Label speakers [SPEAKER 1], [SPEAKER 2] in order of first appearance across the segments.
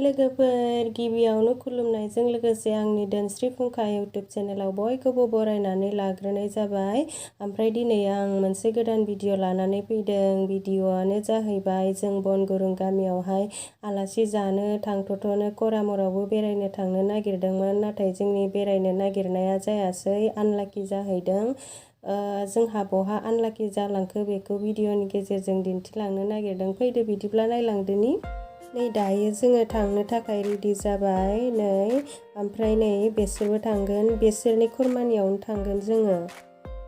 [SPEAKER 1] लोगोफोर, गिबियावनो खुलुमनायजों लोगोसे आंनि धोनस्री फुंखा इउटुब चेनेलाव बयखौबो बरायनानै लाग्रोनाय जाबाय। ओमफ्राय दिनै आं मोनसे गोदान भिडिअ लानानै फैदों। भिडिअआनो जाहैबाय जों बनगुरुं गामियावहाय आलासि जानो थांथ'नो करामरावबो बेरायनो थांनो नागिरदोंमोन, नाथाय जोंनि बेरायनो नागिरनाया जायासै, आनलाकि जाहैदों। जोंहा बहा आनलाकि जालांखो बेखौ भिडिअनि गेजेरजों दिन्थिलांनो नागिरदों। फैदो बिदिब्ला नायलांदोनि। नै दायो जोङो थांनो थाखाय रेडि जाबाय। ओमफ्राय नै बेसोरबो थांगोन, बेसोरनि खुरमानियावनो थांगोन जोङो।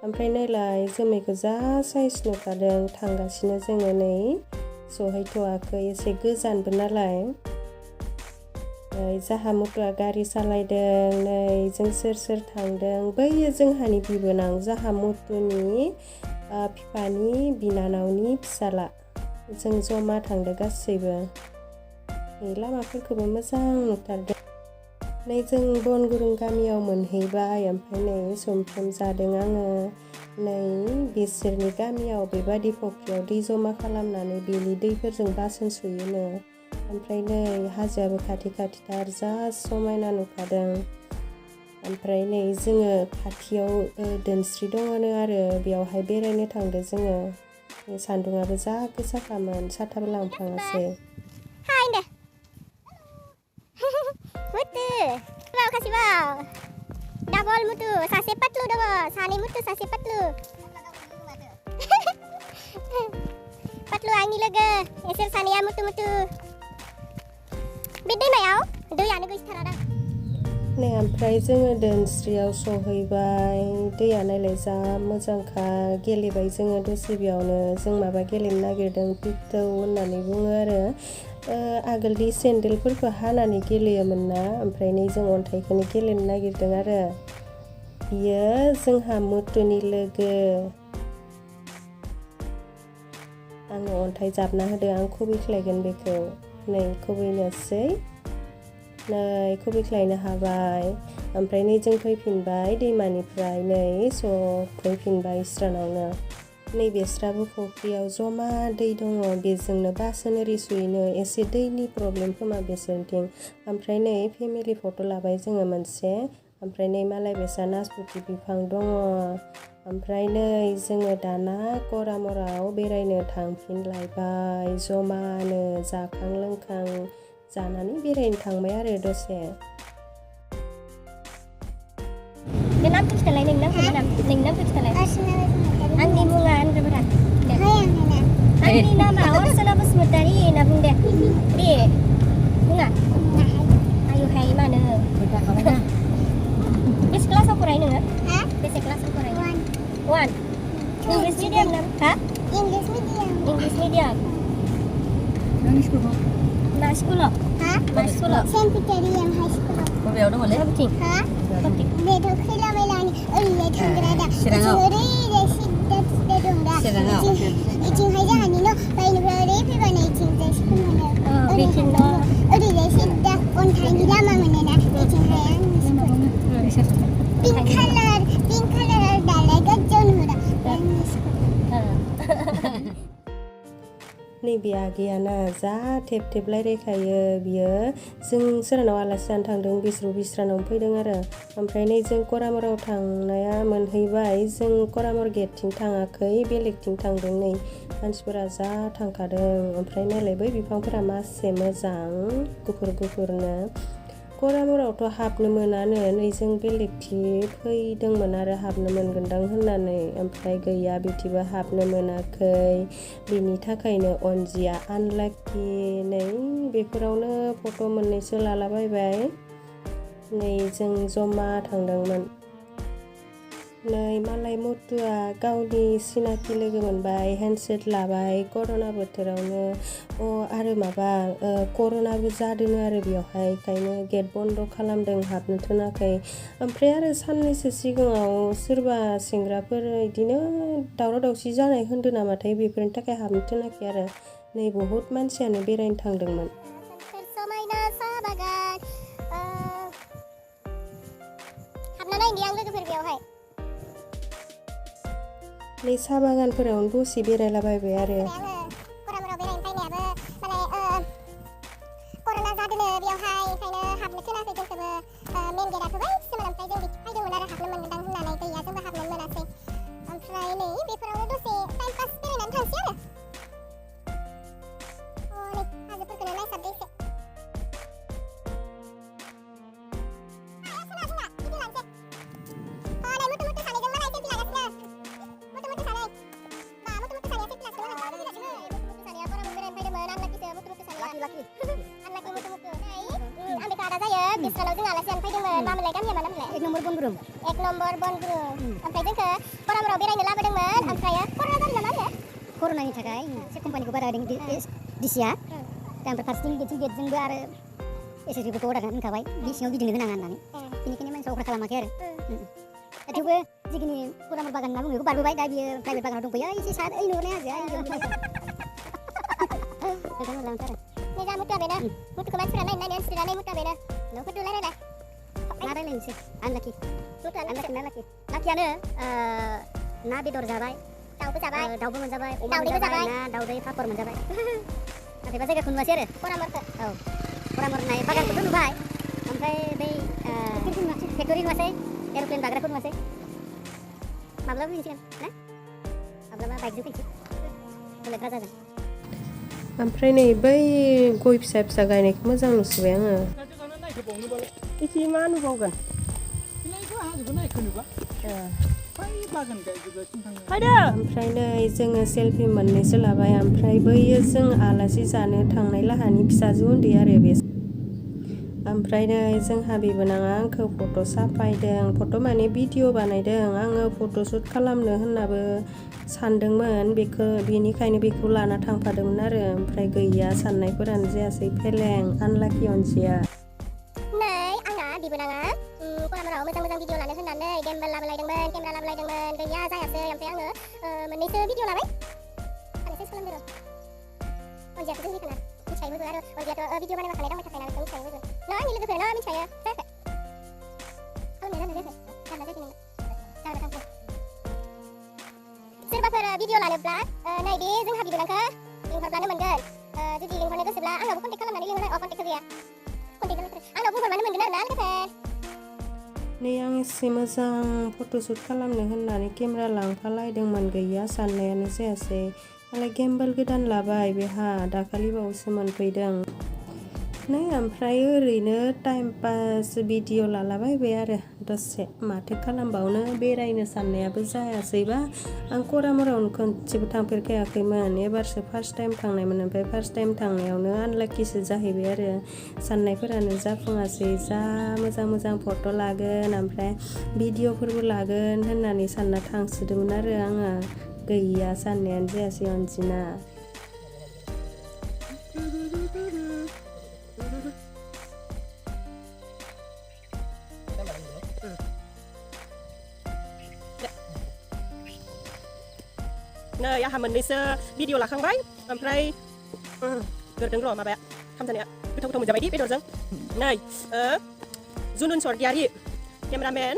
[SPEAKER 1] ओमफ्राय नायलाय जोमैखौ जा साइज नुखादों। थांगासिनो जोङो, नै सहैथ'वाखै, एसे गोजानबो नालाय। नै जाहा मुथुआ गारि सालायदों। नै जों सोर सोर थांदों, बैयो जोंहानि बिबोनां, जाहा मुथुनि बिफानि बिनानावनि फिसाला। जों जमा थांदों गासैबो। लामाफोरखौबो मोजां नुथारदों। नै जों बनगुरुं गामियाव मोनहैबाय। ओमफ्राय नै सम जादों आङो। नै बिसोरनि गामियाव बेबादि फख्रियाव दै जमा खालामनानै बेनि दैफोरजों बासन सुयोनो। ओमफ्राय नै हाजोआबो खाथि खाथिथार, जा समायना नुखादों। ओमफ्राय नै जोङो खाथियाव धोनस्री दङनो आरो, बेयावहाय बेरायनो थांदों जोङो। सान्दुङाबो जा गोसाखामोन, साथाबो लांफ्लाङासै।
[SPEAKER 2] Mutu, wow kasih wow. Double mutu, sase patlu dong, sani mutu sase patlu. Patlu ani lega, esir sania mutu. Beda mayau, दैयानो गैथारा दा।
[SPEAKER 1] नै ओमफ्राय जोङो धोनस्रीयाव सहैबाय। दैया नायलाय जा मोजांखा। गेलेबाय जोङो दसे बेयावनो। जों माबा गेलेनो नागिरदों, पिटौ होननानै बुङो आरो। आगोलनि सेन्देलफोरखौ हानानै गेलेयोमोन ना, ओमफ्राय नै जों अन्थाइखौनो गेलेनो नागिरदों आरो। बियो जोंहा मुथुनि लोगो। आङो अन्थाइ जाबना होदो, आं खुबैख्लायगोन बेखौ। नै खुबैनोसै। नै खुबैख्लायनो हाबाय। ओमफ्राय नै जों फैफिनबाय दैमानिफ्राय, नै फैफिनबाय स्रानावनो। नै बेस्राबो फख्रियाव जमा दै दङ, बेजोंनो बासन ओरि सुयोनो। एसे दैनि प्रब्लेम खोमा बेसोरनिथिं। ओमफ्राय नै फेमिलि फट' लाबाय जोङो मोनसे। ओमफ्राय नै मालाय बेसा नासपति बिफां दङ। ओमफ्राय नै जोङो दाना करामराव बेरायनो थांफिनलायबाय जमानो, जाखां लोंखां जानानै बेरायनो थांबाय आरो दसे।
[SPEAKER 2] Nampun setelah ini nampun setelah. Andi bunga anda berat. Andi nama orang sana besmutari nabung deh. Di bunga. Ayo hai mana? Mana? Bes kelas apa ini nggak? Bes kelas apa ini? One. English medium nam? English medium. Mana sekolah? Mana sekolah? Mana sekolah? Saint Peterian High School. Kau udah boleh apa sih? Penting. Betul kalau melani, oleh tanggerada. Serangau. Serangau. Icing aja hani no, paling berapa pun icing desi pun mana. Icing no. Oleh desi dah on tanggi lama mana na. Icing hayang. Pink color dalai gajah nura.
[SPEAKER 1] नैबे आगैयाना जा थेब थेब रायलायखायो बियो। जों सोरनाव आलासि जानो थांदों, बिस्रानाव फैदों आरो। ओमफ्राय नै जों करामराव थांनाया मोनहैबाय। जों करामर गेटथिं थाङाखै, बेलेगथिं थांदों। नै मानसिफोरा जा थांखादों। ओमफ्राय नायलाय बै बिफांफोरा मासे मोजां गुफुरनो। करामरावथ' हाबनो मोनानो। नै जों बेलेगथि फैदोंमोन आरो हाबनो मोनगोनदां होननानै, ओमफ्राय गैया बिथिबो हाबनो मोनाखै। बिनि थाखायनो अनजिया आनलाकि। नै बेफोरावनो फट' मोननैसो लालाबायबाय। नै जों जमा थांदोंमोन। नै मालाय मुथुआ गावनि सिनाखि लोगो मोनबाय, हेन्डसेक लाबाय कर'ना बोथोरावनो। आरो माबा कर'नाबो जादों आरो बेयावहाय, ओंखायनो गेट बन्द' खालामदों, हाबनो थोनाखै। ओमफ्राय आरो साननैसो सिगाङाव सोरबा सेंग्राफोर इदिनो दावराव दावसि जानाय होनदों नामाथाय, बेफोरनि थाखाय हाबनो थोनाखै आरो। नै बहुद मानसियानो बेरायनो थांदोंमोन।
[SPEAKER 2] समायना साहा बागान हाबना नायनि आं लोगोफोर बेयावहाय।
[SPEAKER 1] नै साहा बागानफोरावनो दसे बेरायलाबायबाय आरो।
[SPEAKER 2] करामराव बेरायनो फैनायाबो माने कर'ना दोनो बेयावहाय ओंखायनो हाबनो खोनाखै जोंखौबो मेन गेटआ बै सोमोन ओमफ्राय जों बिदि फैदोंमोन आरो हाबनो मोनगोनदां होननानै गैया जोंबो हाबनो मोनासै ओमफ्राय नै बेफोरावनो दसे टाइम पास बेरायनानै थांसै आरो नै हाजोफोरखौनो नायसाबदो एसे Bisranaव जों आलासियानो फैदोंमोन मामोनलाय गामिया मा नामलाय एक नम्बर बनग्रुम ओमफ्राय जोंखौ करामराव बेरायनो लाबोदोंमोन ओमफ्राय कर'ना जादों नामा होनो कर'नानि थाखाय एसे कम्पानिखौ बारा होदों डिसिया ओमफ्राय फारसेथिं गेटजोंबो आरो एसएसबिखौ अर्डार होनखाबाय बे सिङाव गिदिंनो होनाङा होननानै बेनिखायनो मानसिया अर्डार खालामाखै आरो थेवबो जिखिनि करामर बागान होनना बुङो बेखौ बारबोबाय दा बियो प्राइभेट बागानाव दंफैयो एसे सार ओइ नुहरनाय हाजोआ मोजां मोजांथार नै जा मुथुआ बेनो मुथुखौ मानसिफोरा नायनो सिरिनानै मुथुआ बेनो न'फोरखौ रायलायलाय मा रायलायनोसै आनलाखि लाखियानो ना बेदर जाबाय दाउबो मोनजाबाय अमा मोनजाबाय ना दाउदै पापर मोनजाबाय नाथायबा जायगाखौ नुवासै आरो करामरखौ औ करामर होननाय बागानखौथ' नुबाय ओमफ्राय बै फेक्टरि नुवासै एर'प्लेन बाग्राखौ नुवासै माब्लाबा फैनोसैगोन ना माब्लाबा बाइकजों फैनोसै बेलेग राजाजों
[SPEAKER 1] ओमफ्राय नै बै गय फिसा फिसा गायनायखौ मोजां नुसोबाय आङो
[SPEAKER 3] इसे मा नुबावगोन
[SPEAKER 1] ओमफ्राय नै जोङो सेल्फि मोननैसो लाबाय ओमफ्राय बैयो जों आलासि जानो थांनाय लाहानि फिसाजो उन्दै आरो बे ओमफ्राय नै जोंहा बिबोनाङा आंखौ फट' साफायदों फट' माने भिडिअ बानायदों आङो फट'शुट खालामनो होननाबो सानदोंमोन बेनिखायनो बेखौ लाना थांफादोंमोन आरो ओमफ्राय गैया साननायफोरानो जायासै फेलें आनलाखि अनजिया
[SPEAKER 2] नै आंना बिबोनाङा करामराव मोजां भिडिअ लानो होननानै गेम्बल लाबोलायदोंमोन केमेरा लाबोलायदोंमोन गैया जायासै ओमफ्राय आङो मोननैसो भिडिअ लाबाय सानैसो खालामदों अनजियाखौ जों मिथिखाना मिथिखायोबो आरो अनजियाथ' भिडिअ बानायबा खानाय दांबाय थाखायो नालाय मिथिखायोबो नों आंनि लोगोफोर नों मिथिखायो जायाखै खालामनाय जादों जायाखै जाना थांखो सोरबाफोर भिडिअ लानोब्ला नैदि जोंहा बिबोनांखौ लिंहरब्लानो मोनगोन जुदि लिंहरनो गोसोब्ला आंनावबो कन्टेक्ट खालामनानै लिंहरनाय कन्टेक्टखौ गैया आंनाव बुंहरबानो मोनगोन आरो ना लोगोफोर
[SPEAKER 1] नै आं एसे मोजां फट'शुट खालामनो होननानै केमेरा लांफालायदोंमोन गैया साननायानो जायासै मालाय गेम्बल गोदान लाबाय बेहा दाखालि बावैसो मोनफैदों नै ओमफ्राय ओरैनो टाइम पास भिडिअ लालाबायबाय आरो दसे माथो खालामबावनो बेरायनो साननायाबो जायासैबा आं करामरावनो खनसेबो थांफेरखायाखैमोन एबारसो फार्स्ट टाइम थांनायमोन ओमफ्राय फार्स्ट टाइम थांनायावनो आनलाकिसो जाहैबाय आरो साननायफोरानो जाफुङासै जा मोजां फट' लागोन ओमफ्राय भिडिअफोरबो लागोन होननानै सानना थांसोदोंमोन आरो आङो गैया साननायानो जायासै अनजिना
[SPEAKER 3] नै आंहा मोननैसो भिडिअ लाखांबाय ओमफ्राय गोरदों र' माबाया खामजानाया गोथाव मोनजाबाय दि बेदरजों नै जुनुन सरगियारि केमेरामेन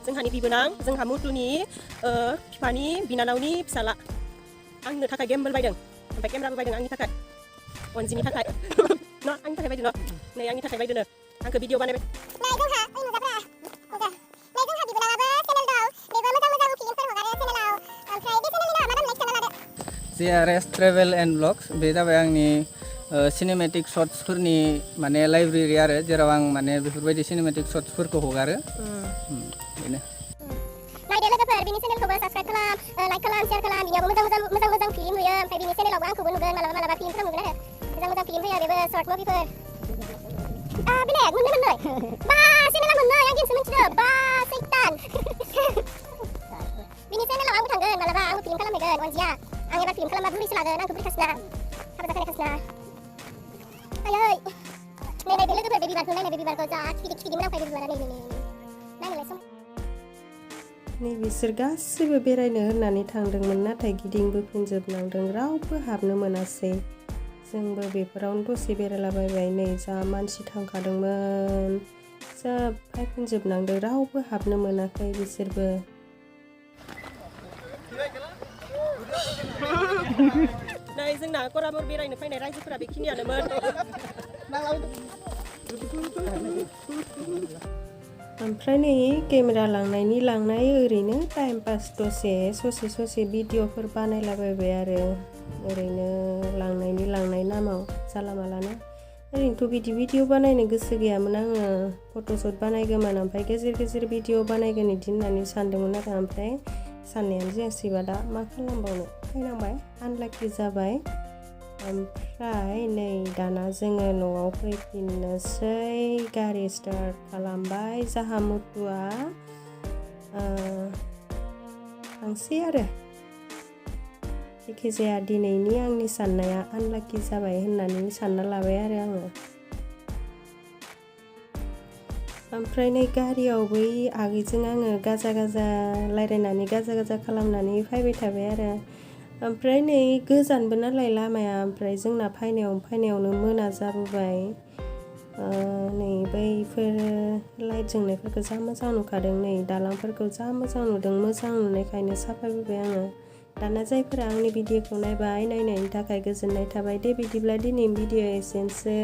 [SPEAKER 3] जोंहानि बिबोनां जोंहा मुथुनि बिफानि बिनानावनि फिसाला आंनो थाखाय गेम्बल बायदों ओमफ्राय केमेराबो बायदों आंनि थाखाय अनजिनि थाखाय न आंनि थाखाय बायदों न नै आंनि थाखाय बायदों आंखौ भिडिअ बानायबाय
[SPEAKER 2] नै जोंहा ओइ नुजाब्रा नै जोंहा बिबोनाङाबो चेनेल दं बेबो मोजां फिल्मफोर हगारो चेनेलाव ओमफ्राय बे चेनेलनि नामा मा नामलाय खिथाना लादो
[SPEAKER 4] JRS ट्रेभेल एन्ड ब्लग्स बे जाबाय आंनि सिनेमेटिक शर्ट्सफोरनि माने लाइब्रेरि आरो जेराव आं माने बेफोरबायदि सिनेमेटिक शर्ट्सफोरखौ हगारो बेनो
[SPEAKER 2] नायदो लोगोफोर बिनि चेनेलखौबो साबस्क्राइब खालाम लाइक खालाम शेयार खालाम बिनियाबो मोजां फिल्म होयो ओमफ्राय बिनि चेनेलावबो आंखौबो नुगोन मालाबा फिल्मफोराव नुगोन आरो मोजां फिल्म होयो बेबो शर्ट मुभिफोर बेलेग मोननै बा चेनेला मोननै आं दिनैसो मिथिदों बा सैतान बिनि चेनेलाव आंबो थांगोन मालाबा आंबो फिल्म खालामहैगोन अनजिया आं एबार फिल्म खालामबा बुरैसो लागोन आंखौ बुरैखासोना हाबा जाखानायखासोना आयै नै बे लोगोफोर बे बिबारखौ नायनाय बे बिबारखौ जा खिफिदि मोनामखायो बे बिबारा नै नायनोलाय सम
[SPEAKER 1] नै बिसोर गासिबो बेरायनो होननानै थांदोंमोन नाथाय गिदिंबोफिनजोबनांदों रावबो हाबनो मोनासै जोंबो बेफोरावनो दसे बेरायलाबायबाय नै जा मानसि थांखादोंमोन जा फैफिनजोबनांदों रावबो हाबनो मोनाखै बिसोरबो
[SPEAKER 3] नै जोंना करामर बेरायनो फैनाय रायजोफोरा बेखिनियानोमोन
[SPEAKER 1] ओमफ्राय नै केमेरा लांनाय ओरैनो टाइम पास ससे भिडिअफोर बानायलाबायबाय आरो ओरैनो लांनाय नामाव जाला मालानो ओरैनोथ' बिदि भिडिअ बानायनो गोसो गैयामोन आङो फट'शुट बानायगौमोन ओमफ्राय गेजेर भिडिअ बानायगोन बिदि होननानै सानदोंमोन आरो ओमफ्राय साननायानो जायासैबा दा मा खालामबावनो फैनांबाय आनलाकि जाबाय ओमफ्राय नै दाना जोङो न'आव फैफिननोसै गारि स्टार्ट खालामबाय जाहा मुथुआ थांसै आरो जायखिजाया दिनैनि आंनि साननाया आनलाकि जाबाय होननानै सानना लाबाय आरो आङो ओमफ्राय नै गारियाव बै आगैजों आङो गाजा रायलायनानै गाजा खालामनानै फैबाय थाबाय आरो ओमफ्राय नै गोजानबो नालाय लामाया ओमफ्राय जोंना फैनायावनो मोना जाबोबाय नै बैफोर लाइट जोंनायफोरखौ जा मोजां नुखादों नै दालांफोरखौ जा मोजां नुदों मोजां नुनायखायनो साफायबोबाय आङो दाना जायफोरा आंनि भिडिअखौ नायनायनि थाखाय गोजोननाय थाबाय दे बिदिब्ला दिनैनि भिडिअ एसेनोसै